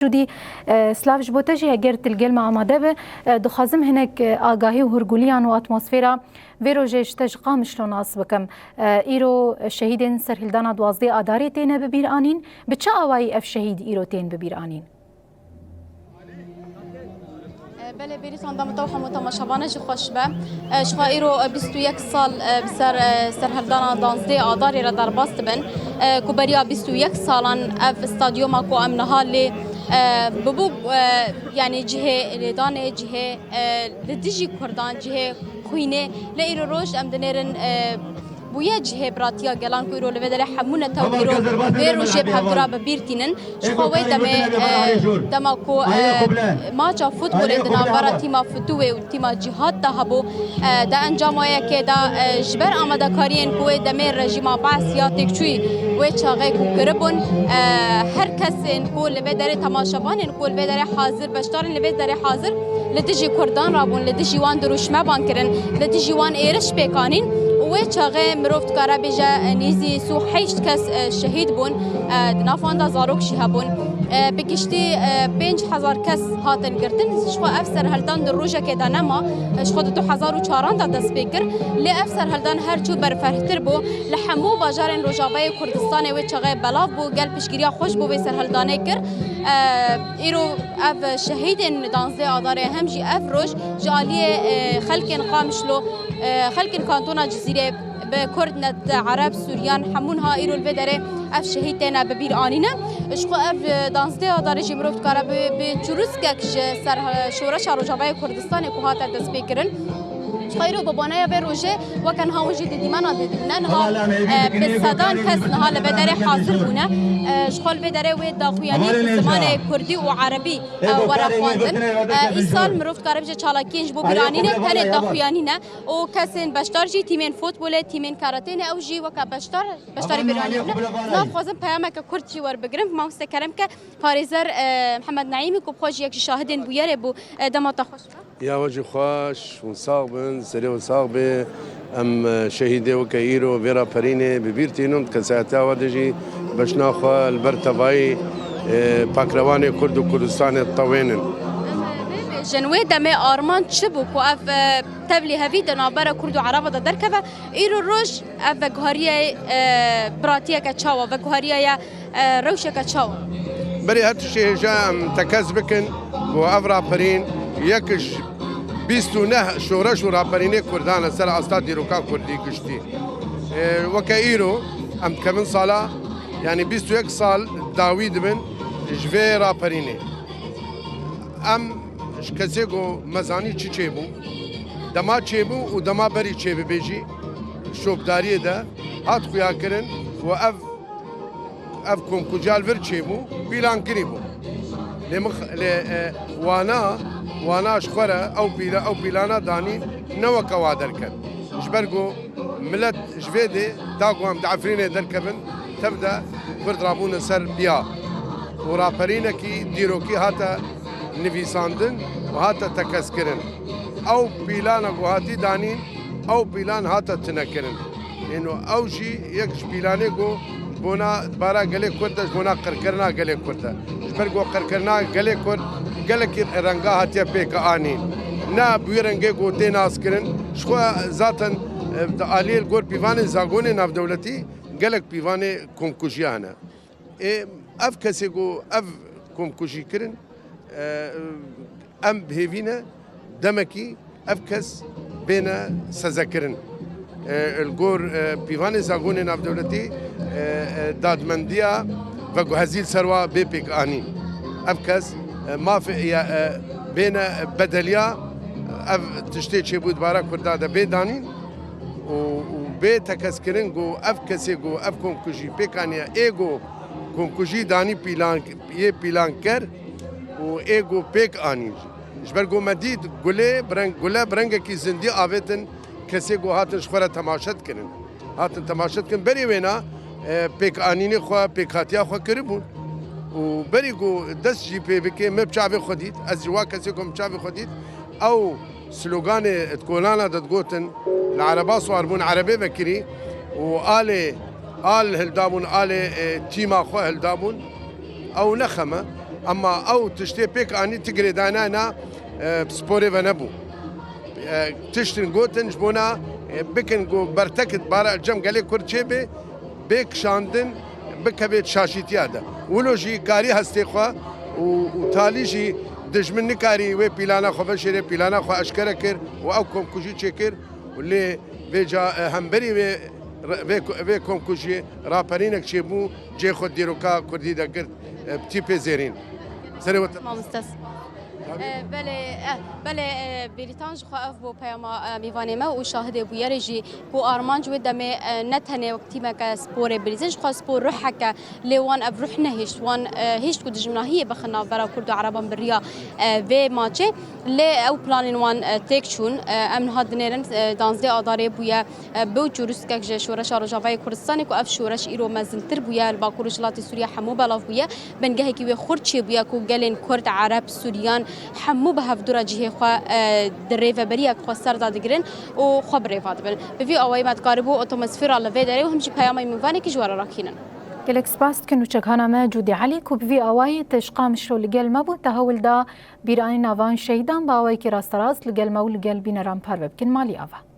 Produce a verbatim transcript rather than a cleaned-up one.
Cûdî, e, silav ji bo te jî, heger tu li gel me amade be, e, dixwazim hinek, e, agahî û hûrgûliyan û atmosfera vê rojê ji te ji Qamişlo nas bikim. E, îro şehîdên serhildana duwazdeh Adarê têne bibîranîn. Bi çi awayî ev şehîd îro tên bibîranîn? E, belê, Bêrîtan, dema te û hemû temaşevanê jî xweş be. E, ji xwe îro, e, bîst û yek sal, e, bi ser, e, serhildana duwazdeh Adarê re derbas dibin. E, ku beriya bîst û yek salan ev stadyuma ku em niha lê, e, bibû, e, yanî cihê lêdanê, cihê, e, li dijî Kurdan, cihê xwînê. Lê îro roj em dinêrin, e, bûye cihê biratiya gelan ku îro li vê derê hemû netew îro vê rojê bi hevdira bi bîr tînin. Ji xwe wê demê, e, dema ku, e, maça futbolê di navbera tîma Fitûwê û tîma Cîhad de hebû, e, di encama yekê de, e, ji ber amadekariyên ku wê demê rejîma Be'es ya têkçûyî wê çaxê ku kiribûn, e, her kesên ku li vê derê, temaşevanên ku li vê derê hazir, beşdarên li vê derê hazir, li dijî Kurdan rabûn, li dijî wan dirûşmevan kirin, li dijî wan êriş pêk anîn û wê çaxê mirov dikare bêje, e, nêzî sî û heşt kes, e, şehîd bûn, e, di nav wan de zarok jî hebûn. E, bi giştî, e, pênc hezar kes hatin girtin. Ji xwe ev serhildan di rojekê de nema, e, ji xwe di du hezar û çaran de dest pê kir. Lê ev serhildan her çû berfirehtir bû. Li hemû bajarên Rojavayê Kurdistanê wê çaxê belav bû. Gel piştgiriya xwe ji bo vê serhildanê kir. E, îro ev şehîdên duwazdeh Adarê hem jî ev roj ji aliyê, e, xelkên Qamişlo, e, xelkên kantona Cizîrê, bi Kurd, net, Ereb, Suryan, hemû niha îro li vê derê ev şehîd têne bi bîr anîne. Ji xwe ev, e, duwazdeh Adarê jî mirov dikare bi, bi çirûskek ji ser, e, şoreşa Rojavayê Kurdistanê ku hate destpêkirin. Ji xwe îro bi boneya vê rojê weke niha hûn jî di dîmena de dibîne. Niha, e, bi sedan kes niha li vê derê hazir bûne. E, ji xwe li vê derê wê daxuyanî bi zimanê kurdî û erebî, e, were xwendin. E, îsal mirov dikare bêje çalakiyên ji bo bîranînê tenê daxuyanî ne û kesên beşdar jî tîmên futbolê, tîmên karatê ne, ew jî weke beşdar, beşdarî bîranîn ne. Nav xwazim peyameke kurt jî werbigirim. Mamoste kerem ke, parêzer, e, Mihemed Neîmî ku bi xwe jî yek ji şahidên bûyerê bû, e, dema te xweş be. Ya we jî xweş, hûn sax bin, serê we sax be. Em, e, şehîdê weke îro vê raperînê bi bîr tînin, di kesayetiya we de jî beşna xwe li ber tevayî, e, pakrevanê Kurd û Kurdistanê ditewênin. Em, e, vê bêjin, wê demê armanc çi bû ku ev, e, tevlî hevî di navbera Kurd û Ereba de derkeve? Îro roj ev veguhariye, e, biratiyeke çawa, veguhariye ye, e, rewşeke çawa? Berê her tiştê hêja em tekez bikin ku ev raperîn yek ji bîst û neh şoreş û raperînê Kurdan e ser asta dîroka Kurdî giştî. E, weke îro em dikevin sala, yanî bîst û yek sal dawî dibin ji vê raperînê. Em ji kesê ku me zanî çi çêbû, dema çêbû û dema berî çêbibe jî şopdariyê de hat xuyakirin û ev, ev komkuciya li vir çêbû, pîlankirî bû. Lê mix-, lê, e, wana, wana ji xwe re ew pîla-, ew pîlana danî ne weke wa derket. Ji ber ku Milet ji vê dê, da ku em di Efrînê derkevin, tev de Kurd rabûne ser piya û raperînekî dîrokî hate nivîsandin û hate tekez kirin. Ew pîlana ku hatî danîn, ew pîlan hate tune kirin. Êno ew jî yek ji pîlanê ku bona di bara gelê Kurd de, ji bona qirkirina gelê Kurd de. Ji ber ku qirkirina gelê Kurd gelekî renga hatiye pêk anîn. Ne bi wî rengê ku tê naskirin, ji xwe zaten, e, di aliyê li gor pîvanê zagonê navdewletî gelek pîvanê komkujiya hene. Ê, ev kesê ku ev komkujî kirin, e, em bi hêvî ne demekî ev kes bêne sezekirin. E, li gor, e, pîvanê zagonê navdewletî, e, e, dadmendiya veguhezî li ser wa bê pêkanîn. Ev kes, e, mafê ya, e, bêne bedeliya ev tiştê çêbû di bara Kurda de bê danîn û, û bê tekezkirin ku ev kesê ku ev komkujî pêkaniye ê ku komkujî danî pîlan, yê pîlanker û ê ku pêk anîn. Ji ber ku me dît gulê bi reng, gule bi rengekî zindî avêtin kesê ku hatin ji xwe re temaşe dikirin. Hatin temaşe dikin. Berî wêna, e, pêkanînê xwe, pêkhatiya xwe kiribûn. Û berî ku dest jî pê bike, me bi çavê xwe dît, ez jî wa kesê ku bi çavê xwe dît, ew sloganê di kolana de digotin, li ereba siwar bûn, erebê vekirî û alê, al hildabûn, alê, e, tîma xwe hildabûn. Ew ne xem e. Ema ew tiştê pêk anî ti girêdayînayna, e, sporê venebû. E, tiştin gotin ji bona, e, bikin ku bertekit bara cem gelê Kurd çêbe, bê kişandin bikeve şaşîtiya de. Wilo jî karî hestê xwe û, û talî jî dijmin nikarî wê pîlana xwe veşêrê, pîlana xwe eşkere kir û ew komkujî çêkir û lê vêca, e, hemberî vê, vê, vê komkujiyê raperînek çêbû, cê xwe dîroka Kurdî de girt, e, bi tîpê zêrîn. Serê we Mamoste. E, belê, e, belê, e, Bêrîtan ji xwe ev bû peyama, e, mêvanê me û şahidê bûyerê jî ku armanc wê demê, e, ne tenê wek tîmeke sporê bilîzin, ji xwe spor ruheke, lê wan ev ruh nehişt. Wan, e, hişt ku dijminahiyê bixin navbera Kurd û Ereban bi riya, e, vê maçê. Lê ew planên wan, e, têk çûn. E, em niha dinêrin, e, danzdeh Adarê bûye, e, bi çûrûskek ji Şoreşa Rojavayê Kurdistanê ku ev şoreş îro mezintir bûye, li Bakur Rojhilatê Sûriye hemû belav bûye. Bingehekî wê xurt çêbûye ku gelên Kurd, Ereb, Sûriyan hemû bi hevdû re cihê xwe, e, di rêveberiyek xweser de digirin û xwe bi rêva dibin. Bi vî awayî me dikaribû atmosfera li vê derê û him jî peyama mêvanekî ji we re rakînin. Gelek spas dikin nûçekhana me Cûdî Elî ku bi vî awayî têşqa Mişlo li gel me bû, te hewl da bîranîna van şehîdan bi awayekî rasterast li gel me û li gel bîneran parve bikin. Malî ava.